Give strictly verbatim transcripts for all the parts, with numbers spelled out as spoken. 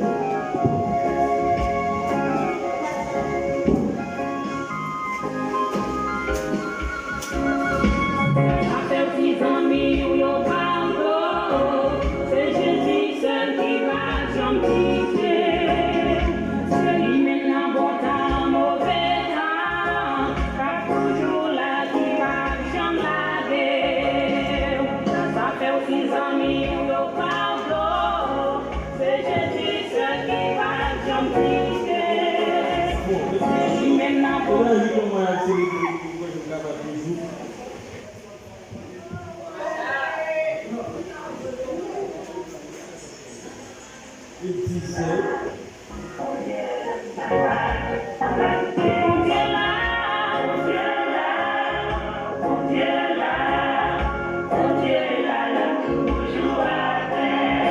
Sa fè w si zanmi w yo pa w do, se Jezi sèl ki pa janm kite w. Se li menm nan bon tan, move tan, k ap toujou la, ki p ap janm lage w. Sa fè w si zanmi w yo pa w do, se Jezi sèl ki p ap janm kite w. Se li menm nan bon tan. Bondye la, Bondye la, Bondye la, Bondye la, l ap toujou avè w.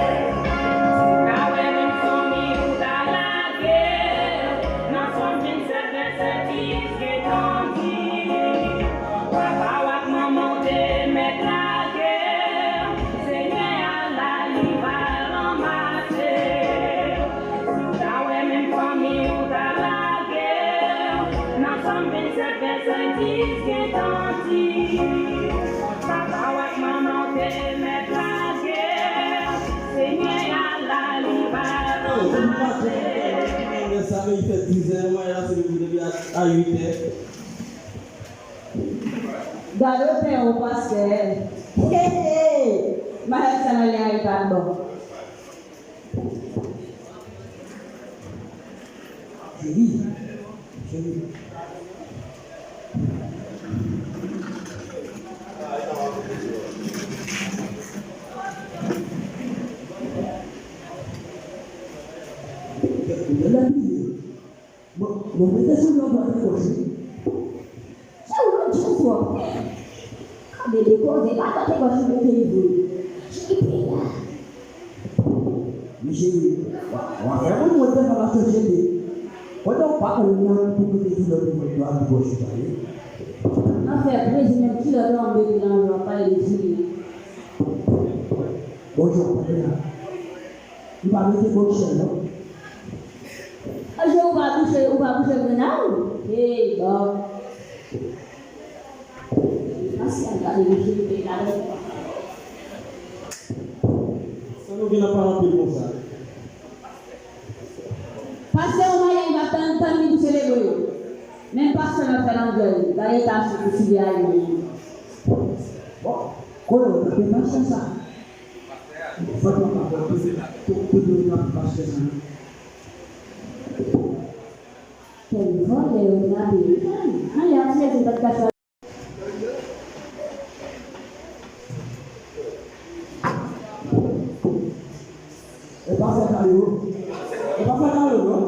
Si w ta wè menm fanmi w ta lage w, nan Sòm vennsèt vèsè dis gentan di, papa w ak manman w te mèt lage w, Senyè a la, li va ranmase w. Si w ta wè menm fanmi w ta lage w, nan Sòm vennsèt vèsè dis gentan di, papa w ak manman w te mèt lage w, Senyè a la, li va ranmase w. Sa vle fè dizè, mwen la, se depi a uit è. Gade w pè w, pastè. He, he. Malad sa nan lè a, li pa t bon. Cheri, cheri. Bon, bon, mete sou yon bò de gòch, wi. Se ou menm ki twò. Gade de koze, pa tande gòch ou mete li vre. Ki peyi a? Mesye, w a, w a fè moun mwen fè sa pa chanje de. Pandan w pa konn nan pou mete sou lòt bò de gòch ou sa, wi. Nan fè plezi, menm kilòt la w mete nan men w, w ap pale de Juli. Bonjou, pale la. M pa mete bòksè, non. Aje ou pa bouche, ou pa bouche grenn a ou? Hey, bò. Pasyans, gade, mesye, li peye ladan. Sa nou gen nan pale anpil konsa? Pastè ou marye, li pa tann, tann li pou selebre. Menm pastè nan fè langèl, gade eta sou pou sou de a li menm. Bon, kote w tande pastè sa? Fòk mwen pa kote, kote, kote w tande pastè sa? Kèl vòlè yo trape. An, an, y ap tire, se pa t ka fè. E pa fè kado. E pa fè kado, non?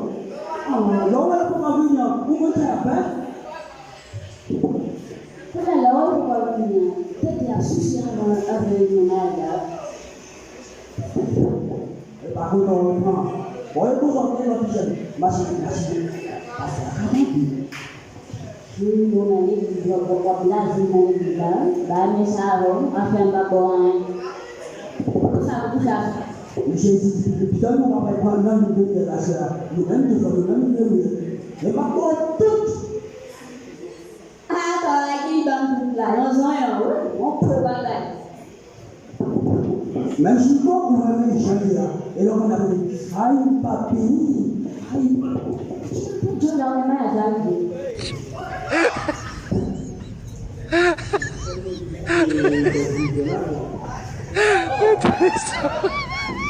Ah, lè w wè l kòman vini an, ou konn sa y ap fè? Kounye a la, ou wè kòman vini an, tete ap souse anvan, anvan vini an la. E pa kontan w pran. Bon, e konsa w te lòt jèn. Mache, mache. Pase a ka tande. Juli, ou nan legliz, w ap, w ap blaze nan legliz la, wi. Ba men sa avè w, afè m pa ba w anyen. Pou sa, pou sa. Jezi di, depi tan nou pa pral pran nan nou de tè la, sè a, nou menm tou fò, nou menm nou de. E m ap ba w tout. Ah, bagay ki ban m tout la, yon zonyon, wi, yon gwo bagay. Menm si w poko renmen jan l ye a, e lè w konn ap rele, ay, papi, ay, papi. Tout jan w renmen a, sa rive.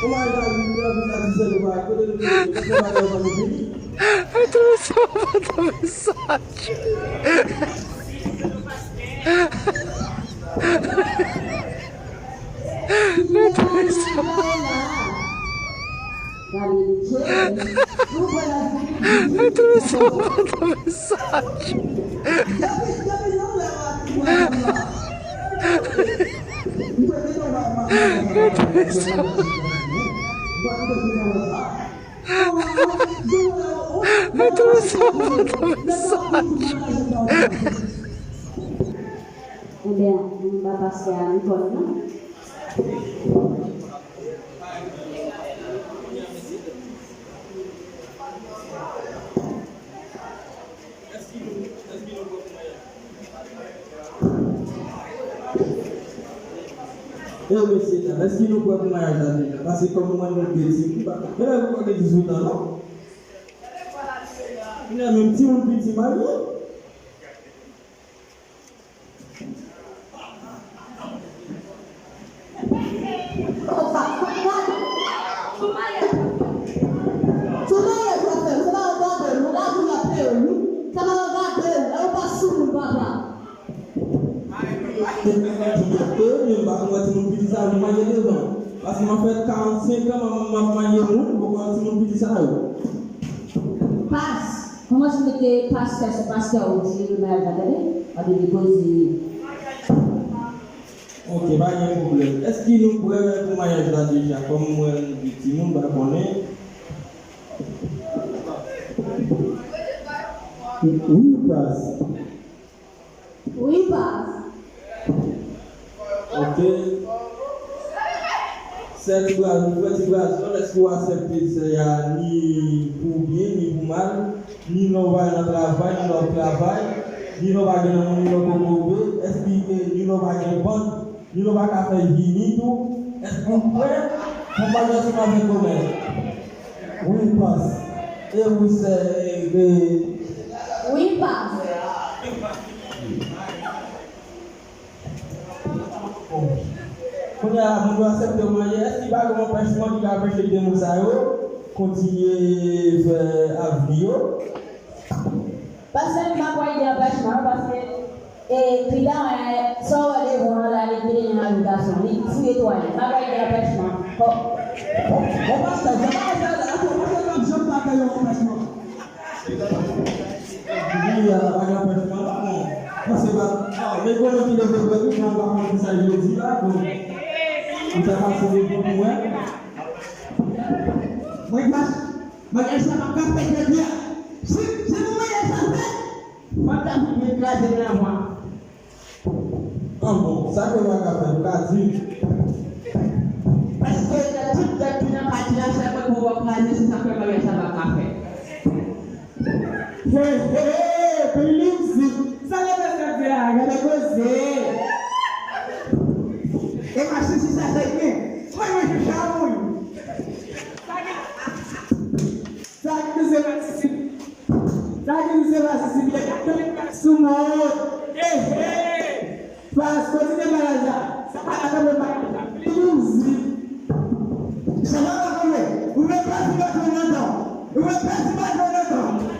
Ou mal pa vin, ou anvi sa di sèl ou pa kote nou kote nou kote nou pa fini. Atravesou a mesaj. Atravesou a mesaj. Atravesou a mesaj. Ebyen, m pa pase a mikwo non. E mesye dam, èske nou prè pou maryaj la deja? Paske kòm mwen, nou de timoun, pa, e lè nou pa gen dizuit an non. Kounye a menm timoun piti marye. Sa pa regade w, e, men m pa konn wè timoun piti sa yo manyen devan. Paske m ap fè karannsenk an, m ap, m ap manyen moun, m poko wè timoun piti sa yo. Pas, kòmanse mete pastè, se pastè ou di li maryaj la, tande? Gade li poze. Ok, pa gen pwoblèm. Èske nou prè pou maryaj la deja? Kòm mwen, nou de timoun, m pa konnen. Wi, pas. Wi, pas. Ok. Sè Ti Brazil, frè Ti Brazil, èske w aksepte sè a ni pou byen, ni pou mal, ni lè w pa nan travay, ni lè w ap travay, ni lè w pa gen nan moun, ni lè w kokobe, èske, ni lè w pa gen bann, ni lè w pa ka fè vini tou, èske w prè pou maryaj ansanm avèk Gomèz? Wi, pas. E wi, sè, e, e. Wi, pas. Kounye a, moun yo aksepte w marye, èske pa gen yon anpèchman ki ka anpeche de moun sa yo kontinye fè avni yo? Pastè, m pa kwè gen anpèchman, paske, e, pita, e, sa w wè devan an la, li te gen ajitasyon, li fouye twalèt. M pa kwè gen anpèchman. Bon, bon, pastè, sa pa fè la, atò, pastè, m ap janm pa gen yon anpèchman. Wi, a, pa gen anpèchman, non, bon. Paske, ba, a, men konnen ki leve vre, wi, bon, pa konn ki sa yo di la, bon. Ou ta pase de bon pou mwen. Mwen, pas, maryaj sa pa ka fèt jodi a. Si, si nou maryaj sa fèt, fò ta vin kraze nan mwen. An bon, sa ke w pa ka fè, ou ka di m. Paske nan tout dat ki nan pati a, sèlman pou w kraze, se sa ke maryaj sa pa ka fè. He, he, he, Billy Mzik, sa lè mèt la di a, gade koze. E machin si sa se gen. Mwen, mwen, je chabouy. Sa ki se masisi. Sa ki se masisi. Byen, gade sou mwen. Ehe. Pas, kontinye bagay la. Sa pa ka tonbe bagay la. Plizi. Sa pa ka tonbe. Ou mèt pèdi batri nan tan. Ou mèt pèdi batri nan tan.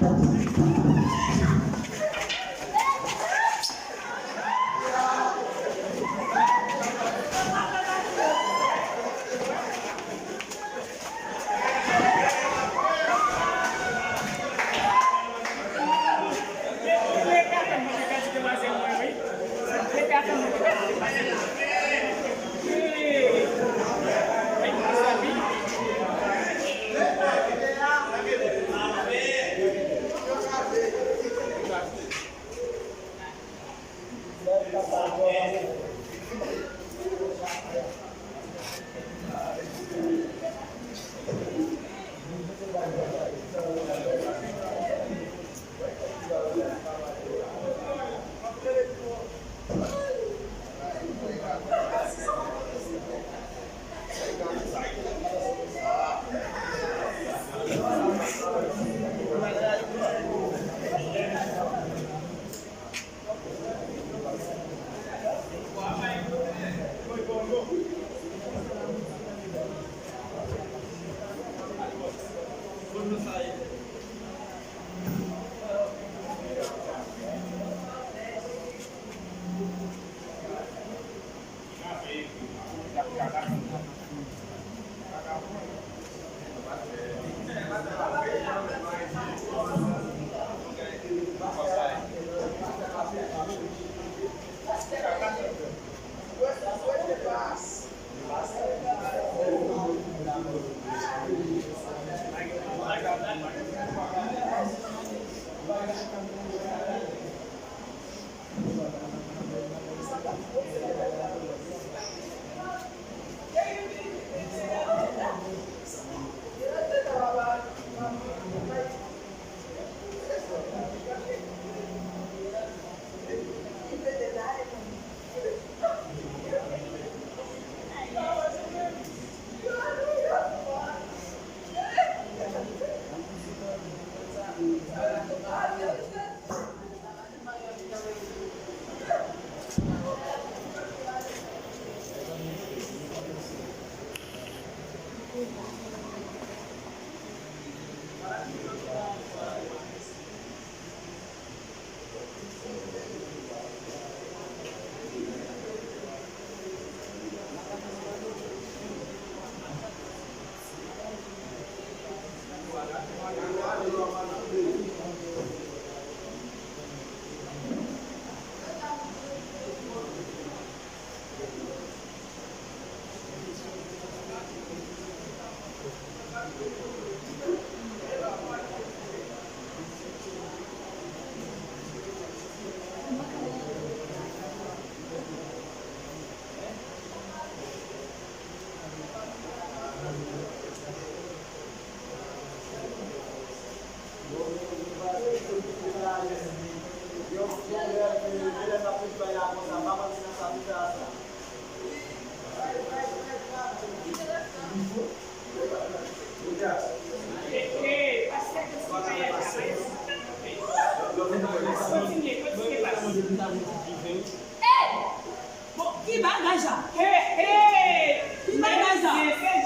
Bon, ki bagay sa? Hey, hey! Ki bagay sa? Hey, hey!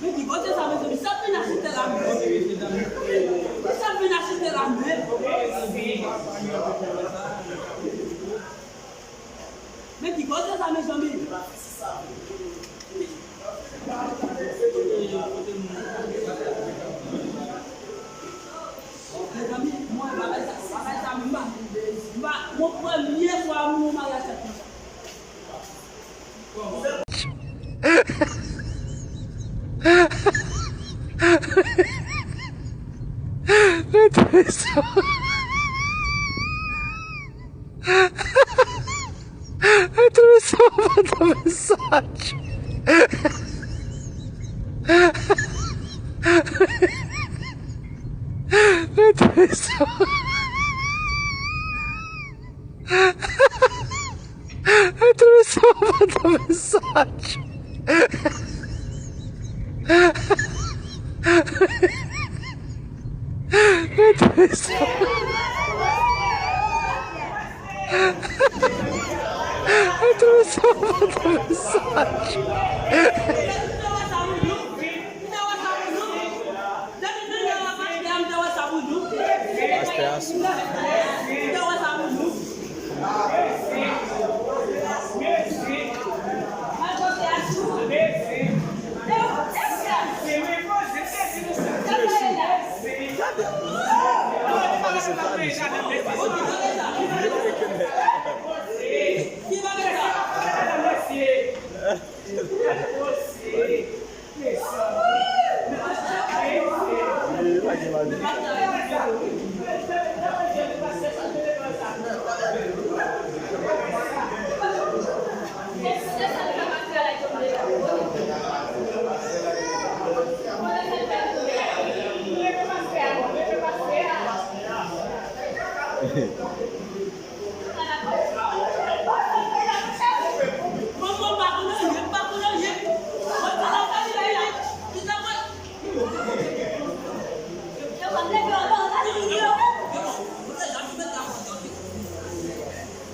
Men ki koze sa, mezanmi? Sa vin asiste la menm? Sa vin asiste la menm? Men ki koze sa, mezanmi? Mezanmi, mwen bagay sa, bagay sa, m pa, m pa, mwen premye fwa m wè yon maryaj fèt konsa. Mwen twouve sa yon banda mesaj. Mwen twouve sa. Mwen twouve sa yon banda mesaj. Mwen twouve sa. Mwen twouve sa yon banda mesaj. Pastè a sou.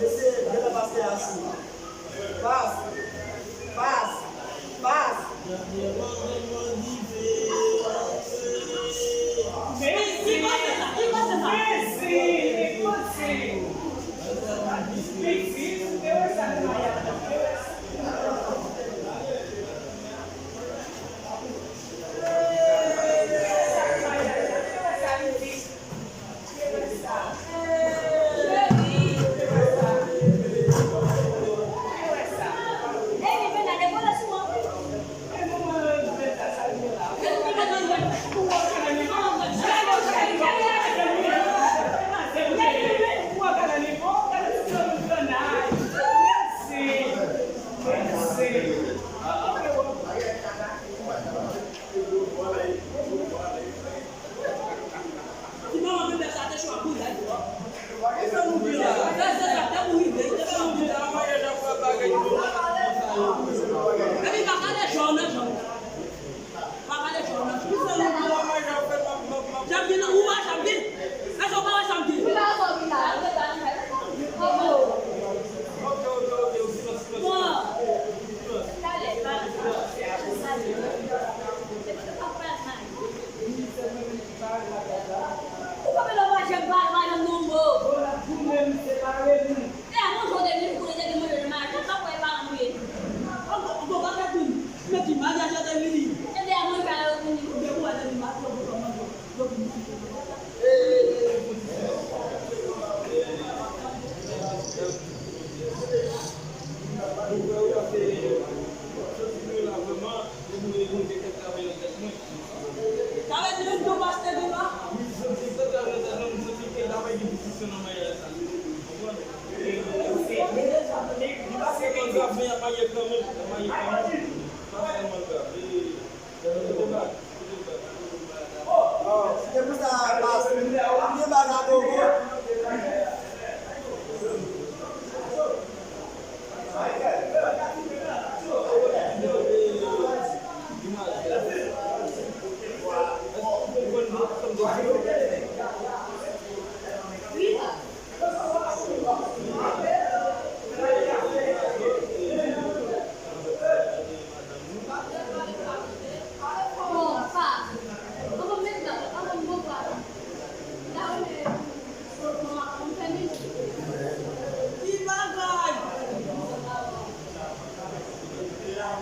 Mesye, gen nan pastè a sou. Pas, pas, pas. Li, li pa tèlman grav, men y ap maye kanmenm. Y ap maye kanmenm. Pa tèlman grav. E, kote bag? Kote bag? Oh, se pou sa, baz. Ou gen bag a gogo?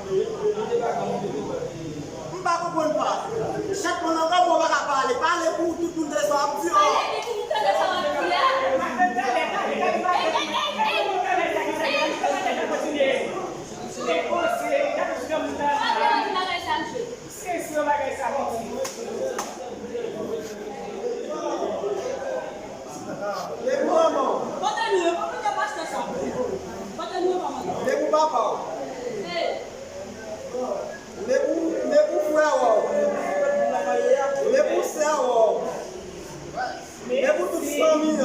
M pa konprann pa. Chat mwen nan gòm mwen pa ka pale. Pale pou tout moun tande sa w ap di an. Lebu manman. Kote nou ye? Kote pastè sa? Kote nou ye, manman? Lebu papa w. Lebu, lebu frè w. Lebu sè w. Lebu tout fanmi w.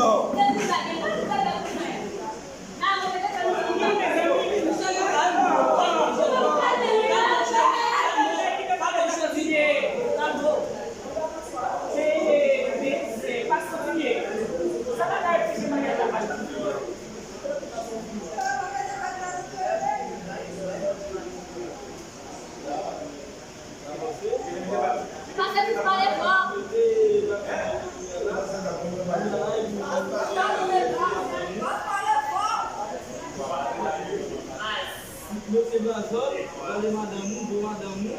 Pase pou pale fò. Mesye Bazòl, pale madanm ou, bo madanm ou.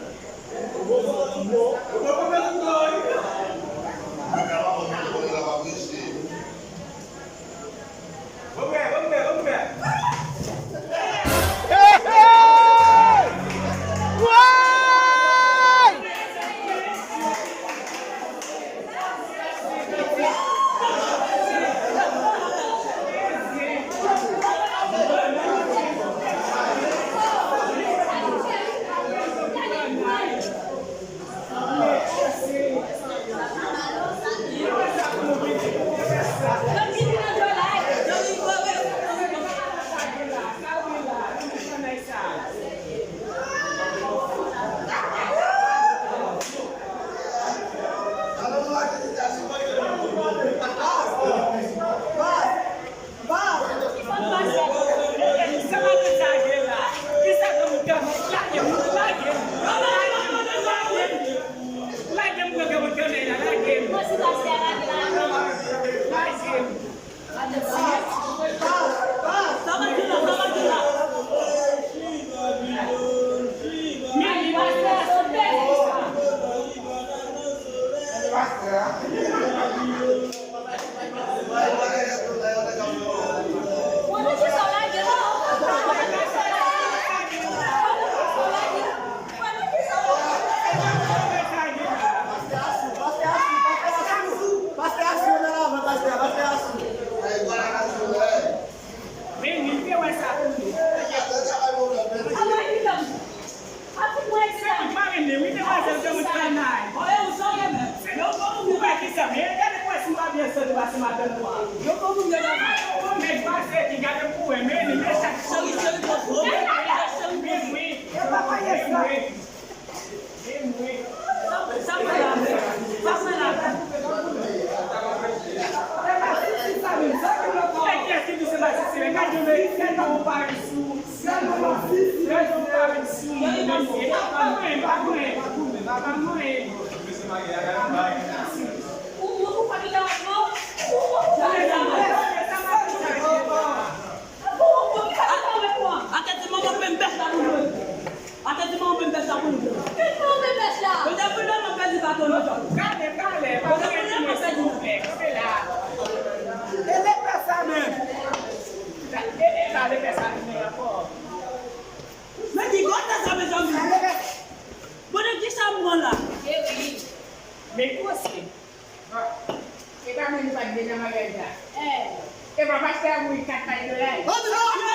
Pastè Asou, pastè Asou, pastè Asou, pastè Asou, pastè Asou, pastè Asou. Men, li te wè sa tou. Sa ki pa renmen, wi, demwazèl, demwazèl kanay. Ou wè ki sa, men gade pou wè si m pa byen sot pase madanm ou a. Yon nèg pase ki gade pou wè, men li mechan. Cheri, cheri, konprann. Wi, wi. Wi, wi. Atè ti manman pèm pèch la pou nou. Atè ti manman pèm pèch la pou nou. Ki manman pèm pèch la? Yo te pou nou pèdi baton nou. Gade, gade, yo te pou nou pèdi nou. Kanpe la. E lepè sa menm. E, e, e, lepè sa menm ankò. Men ki gòtè sa, mezanmi. Bon, nan ki sa m pran la? Men gwo Ou pa t vle nan maryaj la. E pa pastè a mouri kat kay de lay.